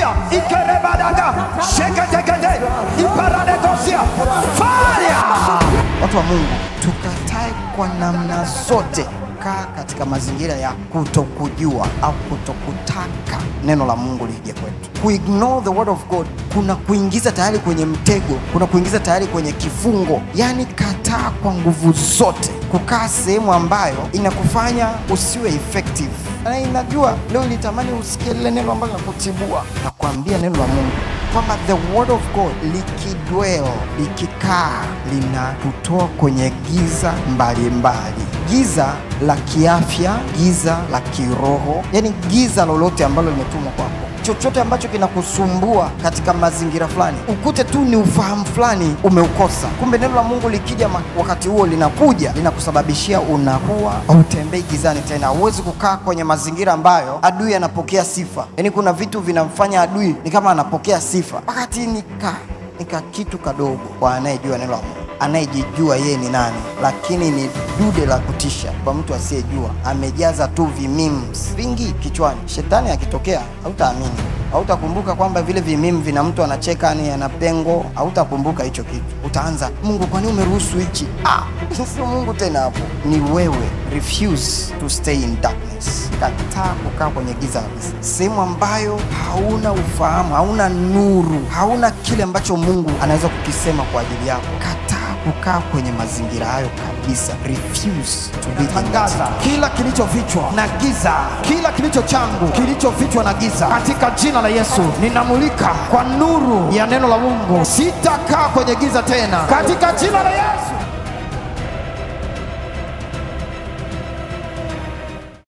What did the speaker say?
Ikasia, ikerebadaga, sheketekete, iparadekosia, fire! Watu wa Mungu, tukatae kwa namna zote kukaa katika mazingira ya kutokujua au kutokutaka neno la Mungu lije kwetu. Kuignore the word of God kuna kuingiza tayari kwenye mtego, kuna kuingiza tayari kwenye kifungo. Yani kataa kwa nguvu zote kukaa sehemu ambayo inakufanya usiwe effective. Na inajua leo nilitamani usikie lile neno ambalo linakutibua. Nakwambia neno la Mungu kwamba the word of God likidwell, likikaa, linakutoa kwenye giza mbalimbali. Giza la kiafya, giza la kiroho, yani giza lolote ambalo limetumwa kwako. Chochote ambacho kinakusumbua katika mazingira fulani, ukute tu ni ufahamu fulani umeukosa. Kumbe neno la Mungu likija wakati huo linakuja, linakusababishia unakuwa hautembei gizani tena. Huwezi kukaa kwenye mazingira ambayo adui anapokea sifa. Yani kuna vitu vinamfanya adui ni kama anapokea sifa. Wakati nika kitu kadogo kwa anayejua neno la Mungu, anayejijua yeye ni nani, lakini ni dude la kutisha kwa mtu asiyejua. Amejaza tu vimims vingi kichwani. Shetani akitokea hautaamini, hautakumbuka kwamba vile vimim vina mtu anacheka ni ana pengo, hautakumbuka hicho kitu. Utaanza, Mungu kwa nini umeruhusu hichi? Sio Mungu tena hapo, ni wewe. Refuse to stay in darkness. Kataa kukaa kwenye giza kabisa, sehemu ambayo hauna ufahamu, hauna nuru, hauna kile ambacho Mungu anaweza kukisema kwa ajili yako. Kataa kukaa kwenye mazingira hayo kabisa. Refuse to be in that Tangaza kila kilichofichwa na giza, kila kilicho changu kilichofichwa na giza, katika jina la Yesu ninamulika kwa nuru ya neno la Mungu. Sitakaa kwenye giza tena, katika jina la Yesu.